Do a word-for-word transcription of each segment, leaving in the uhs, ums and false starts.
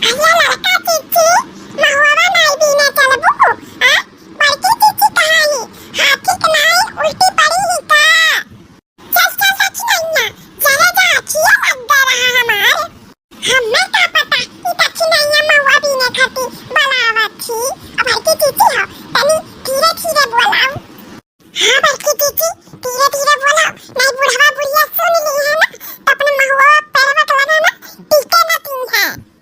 अरे लड़का चिच्ची, महुआ नाई बीने चलबू? आ? बड़की चिच्ची कहाँ ही? हाथी के नाई उल्टी पड़ी ही का? चल, चल, दक्षिणैया, जरा जा, अखिया लग गया रहा हमार। हमें का पता, ई दक्षिणैया महुआ बीने खातिर बुलावत थी। अब बड़की चिच्ची हो, तनी धीरे, धीरे बोलाओ। हाँ बड़की चिच्ची, धीरे, धीरे बोलाओ, नहीं बुढ़वा बुढ़िया सुन ली है ना, तो अपने महुआ पैरवा के लगा ना, पीटे ना दी है।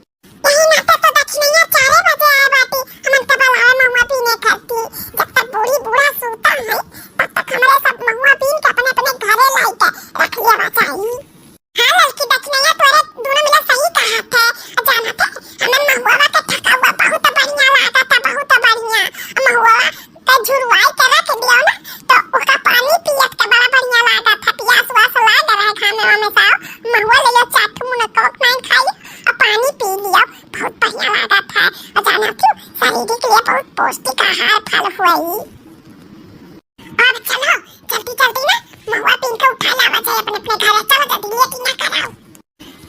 यही नाते तो दक्षिणैया चारे बजे आए बाटी, हमन का बुलावे महुआ बीने खातिर। जब तक बूढ़ी बूढ़ा सूता है, तब तक हमरे सब महुआ बीन के अपने अपने घरे लाई के रख लिया बचाई। हाँ लड़की दक्षिणैया तोरे दोनों मिला सही कहा थे। जानत है, हमन महुआ के ठका हुआ बहुत बढ़िया लागत है, बहुत बढ़िया। महुआ के झुरवाई के रख दियो ना, तो ओका पानी पियत के बड़ा बढ़िया लागत है। पियास वास लाग रहा है घामे वामे से, महुआ ले लो, चार ठो मुनक्का नाई खाई, और पानी पी लियो, बहुत बढ़िया लागत है। और जाना क्यों, शरीर के लिए बहुत पौष्टिक आहार फल हुई। अब चलो, जल्दी जल्दी ना महुआ बीन के उठा लावा जाए अपने अपने घरे। चलो जल्दी, लेट ना कराओ।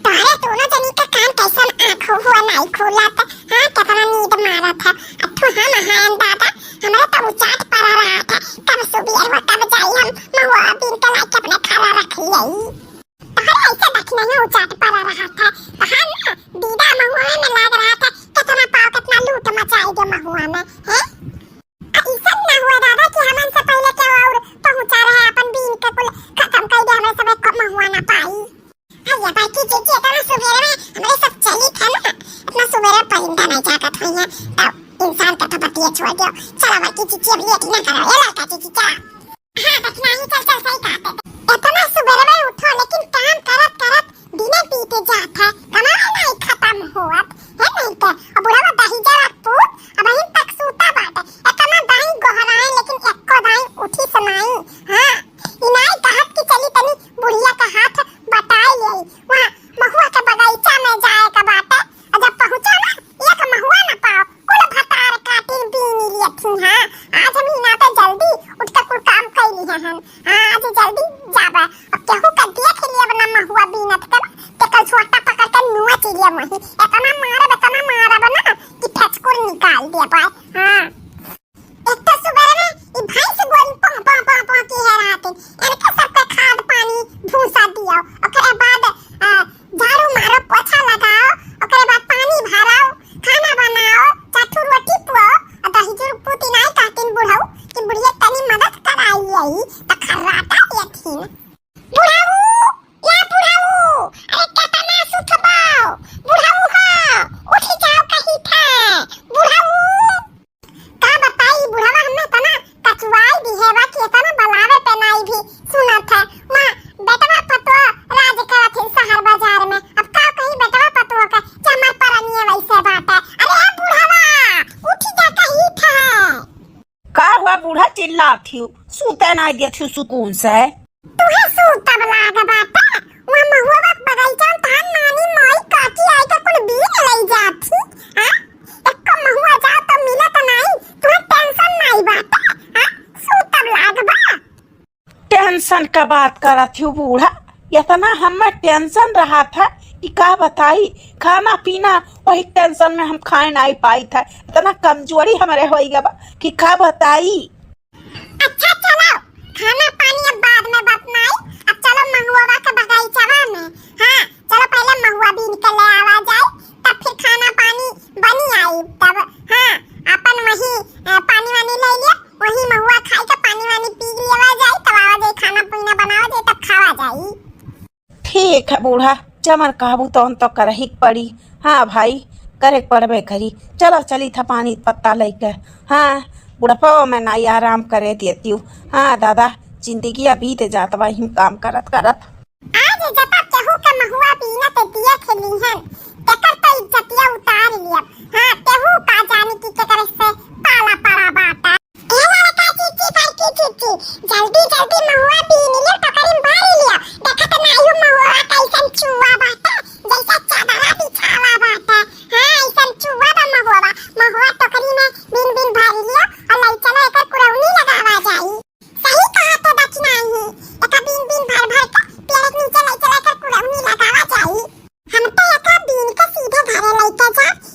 तोहरे दोनों जनी के कान कैसन आँख हुआ नाई खुलत, हाँ, केतना नींद मारत है। अथु हम हन दादा, हमरा तो उचाट पड़ा रहा था, कब सुबेर हुआ, कब जाई हम महुआ बीन के लाके अपने खाला रख लियाई। तोहरे ऐसे दक्षिणैया उचाट पड़ा रहा था, तो हम ना दीदा महुआ में लाग रहा था, केतना पाव, केतना लूट मचाई दे महुआ में, हैं? आ, ई सब ना हुआ दादा कि हमन से पहले केहू और पहुँचा रहे, अपन बीन के कुल खत्म कर दे, हमरे सब एक महुआ ना पाई। भैया, बड़की चिच्ची, इतना सुबेरे में हमरे सब चली थे ना, इतना सुबेरे परिंदा नहीं जागत हुई है, तब इंसान का तो बतिया छोड़ दो। चलो बड़की चिच्ची, अब लेट ना करो, ये लड़का चिच्ची, चला। हाँ, दक्षिणैया, चल, चल, सही कहते। इतना सुबेरे में उठो, लेकिन काम करत करत दिने बीत जात है, कमाई नहीं खत्म होत है, नहीं तो। अब बुढ़वा दही जरा पूत, अब यहीं तक सूता बाटे। इतना दाई गोहराए, लेकिन एको दाई उठी से नाई। हाँ, ई नाई कहत कि चली तनी बुढ़िया का हाथ बटाई ले आई। वहाँ महुआ के बगीचा में जाए का बाटे। और जब पहुँचा ना, एक महुआ न पाओ, कुल भतार काटी बीनी लियत ही। हाँ, आज हम ही ना तो जल्दी उठ के कुल काम कर लिए हैं। हाँ, आज जल्दी जाबे। अब केहू का देख लिया ना महुआ बीनत के, ते कल छोटा पकड़ के नुआ चिड़िया वही। इतना मारब, इतना मारब ना कि फचकुर निकाल देबे। हाँ। एक तो सुबह में ई भैंस गोरी पों, पों, पों, पों की है रात। इनके सबके खाद पानी भूसा दियो। ओकरे बाद, अ, झाड़ू मारो, पोछा लगाओ, ओकरे बाद पानी भराओ, खाना बनाओ, चार ठो रोटी पुआओ, और दही जरूर पूती नाई कहतीन बुढ़ऊ कि बुढ़िया तनी मदद कराई आई, त खर्राटा लेथिन। बुढ़ऊ, या बुढ़ऊ, अरे केतना सुतबाओ? बुढ़ऊ हो, उठ जाओ कही थे। बुढ़ऊ। का बताई बुढ़वा, हमें तना कचुआई दिहे बा कि इतना बलावे पे नाई भी सुनत है। वहाँ बेटवा पतोह राज करत है शहर बाजार में। अब का कही बेटवा पतोह का, जमर परनिए वैसे बाटे। अरे ए बुढ़वा, उठ जा कही थे। का हुआ बूढ़ा, चिल्लात हिउ, सूते नाई देत हिउ सुकून से? तुहे सूतब लाग बाटे, वहाँ महुआ के बगीचा में तहार नानी माई काकी आई के कुल बीन लई जात ही, हाँ? एको महुआ जाओ तो मिलत नाई, तुहे tension नाई बाटे, हाँ? सूतब लाग बा। Tension का बात करत हिउ बूढ़ा, इतना हमें tension रहा था कि का बताई, खाना पीना वही tension में हम खाए नाई पाई था, इतना कमजोरी हमरे होई गवा कि का बताई। अच्छा चलो, खाना पानी अब बाद में बतनाई, अब चलो महुआ के बगीचवा में। हाँ, चलो पहले महुआ बीन के ले आवा जाए, तब फिर खाना पानी बनी आई तब। हाँ, अपन वही, अ, पानी वानी ले लिया, वही महुआ खाई के पानी वानी पी लेवा जाए, तब आवा जाए खाना पीना बनावा जाए, तब खावा जाए। ठीक है बूढ़ा, जमन कहबू तौन तो करही के पड़ी। हाँ भाई, करे के पड़बे करी। चलो चली था पानी पत्ता लइके। हाँ, बुढ़पो में नाई आराम करे देतियू। हाँ दादा, जिंदगी बीत जात बा हिम काम करत करत। आज जब केहू के महुआ बीनत दिया खेली हन, तेकर तो इज्जतिया उतार लियब। हाँ, केहू का जानी कि केकरे से पाला पड़ा बाटा। ए लड़का चिच्ची, बड़की चिच्ची, जल्दी जल्दी महुआ बीन लियो, टोकरी में भर लियो। देखत नाई हो महुआ कैसन चुआ बाटे, जैसे चादरा बिछावा बाटे। हाँ, ऐसन चुआ बा महुआ। महुआ टोकरी में बीन बीन भर लियो और ले चलो एकर कुरौनी लगावा जाई। सही कहा तो दक्षिणा ही, एका बीन बीन भर भर के पेड़ के नीचे ले चलो एकर कुरौनी लगावा जाई। हम तो एका बीन के सीधे घरे लेके जाब,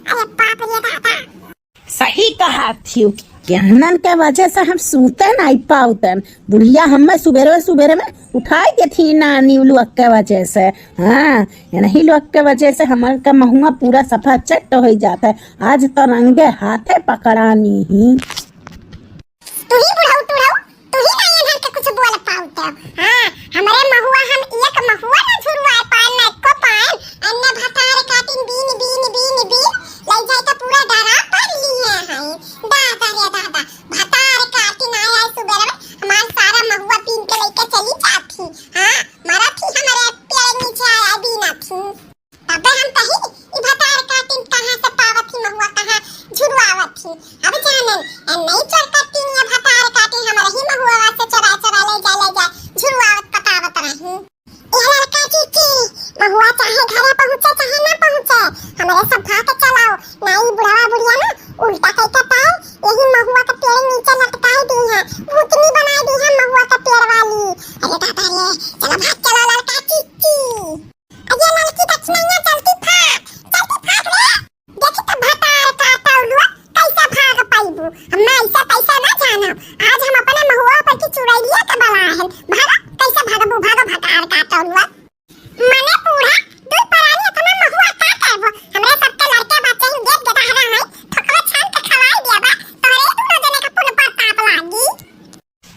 अरे बाप रे दादा। सही कहा थिउ, केहनन के वजह से हम सूते नाई पाउतन। बुढ़िया हमें सुबेरे सुबेरे में उठाई देती नानी लोग के वजह से। हाँ, इन्हीं लोग के वजह से हमार का महुआ पूरा सफा चट हो जाता है। आज तो रंगे हाथे पकड़ानी ही। तू ही बुढ़ऊ, तुढ़ऊ, तू ही ना ये घर के कुछ बोल पाउत हो। हाँ, हमरे महुआ हम एक महुआ ना झुरवाए पाएन, ना एको पाएन। अन्ने भतार काटिन बीन, बीन, बीन, बीन, लई जाए तो पूरा डरा पर लिए हैं। दादा रे दादा, भतार काटिन आए, आए सुबेरे में हमार सारा महुआ बीन के लेके चली जाती। हाँ, मरत ही हमरे पेड़ नीचे आया बीना थी। तबे हम कही, "ई भतार काटिन कहाँ से पावत ही महुआ, कहाँ झुरवावत ही?" अब जानन, ए नई चोर कटिन, ये भतार काटिन हमरे ही महुआ से चोरा चोरा ले जा, ले जा, झुरवावत पटावत रही। ए ललका चीची, महुआ चाहे घरे पहुँचे, चाहे ना पहुँचे, हमरे सब भाग चलाओ, नाई बुढ़वा बुढ़िया ना उल्टा कई के पैर यही महुआ के पेड़ नीचे लटकाई दी है, भूतनी बनाई दी है महुआ के पेड़ वाली। अरे दादा रे, चलो भाग चलो ललका चीची। अरे ललकी दक्षिणैया, जल्दी भाग, जल्दी भाग रे। देखी तो भतार काटौलुआ, कैसे भाग पाइबू? हम ऐसे कैसे ना जानब। आज हम अपने महुआ पर की चुड़ैलिया के बलाए हैं। भागो, कैसे भागबू? भागो भतार काटौलुआ। मने बूढ़ा, दुई परानी इतना महुआ का करबो? हमरे सबके लड़के बच्चे ही गेद गेदहरा हैं, ठोकवा छान के खवाई दिया बा, तोहरे दोनों जने का पुन पर ताप लागी।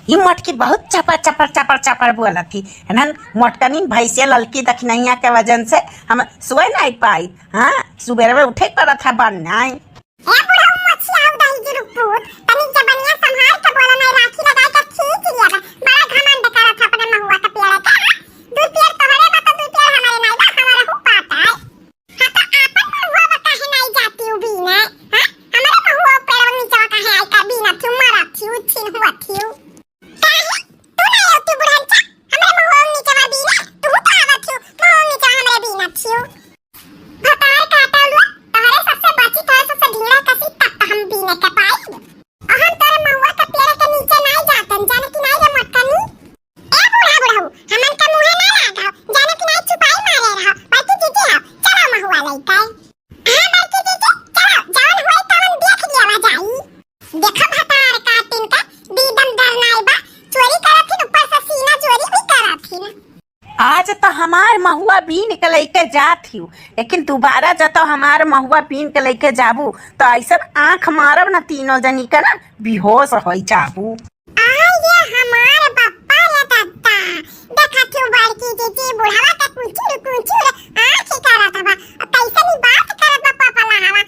ई मोटकी बहुत चपर चपर चपर चपर बोलत ही। इन्हन मोटकनिन भैंसिया ललकी दखिनैया के वजन से हम सोए नाई पाई। हाँ, सुबेरे में उठे पड़त है बन नाई। ए बुढ़ऊ मोछिया उदही जुरुक पूत, तनी जबनिया संभाल के बोला, नाई राखी लगा के खींच लिया बा। बड़ा घमंड करत है अपने महुआ के पेड़ के। दुई पेड़ तोहरे बा तो दुई पेड़ हमरे नाई बा, हमारा हु पाता है। हाँ, तो आपन महुआ बा काहे नाई जाती हूँ बीने? हाँ? हमरे महुआ पेड़वा नीचवा काहे आई का बीना थियू, मरा थियू, छिन हुआ थियू? काहे? तू नाई होती बुढ़नचा? हमरे महुआ नीचवा बीने? तू तो आवत थियू, महुआ नीचवा हमरे बीना थियू। भतार काटौलुआ, तोहरे सबसे बची, तोहरे सबसे ढीला कसी तब तो हम बीने के पाई। और हम तोरे महुआ के पेड़ के नीचे नाई जातन, जाने कि नाई रे मोटकनी? ए बूढ़ा बुढ़ऊ, हमन के मुँहे ना लागो, जाने कि नाई चुपाई मारे रहो। बड़की जीजी हो, चलो महुआ लइके। हाँ बड़की जीजी, चलो, जवन होई तवन देख लियावा जाई। देखो भतार काटिन का, दीदम डर नाई बा, चोरी करत हिन, ऊपर से सीना चोरी भी करत हिन। आज तो हमार महुआ बीन के लइके जात हिउ, लेकिन दोबारा जब तो हमार महुआ बीन के लइके जाबू, तो ऐसन आँख मारब ना तीनों जनी का ना बेहोश होइ जाबू। आ ये हमार बप्पा रे दद्दा, देखत हिउ बड़की जीजी बुढ़वा के कुचुर कुचुर आँख करत बा, कैसन बात करत बा पपला हवा।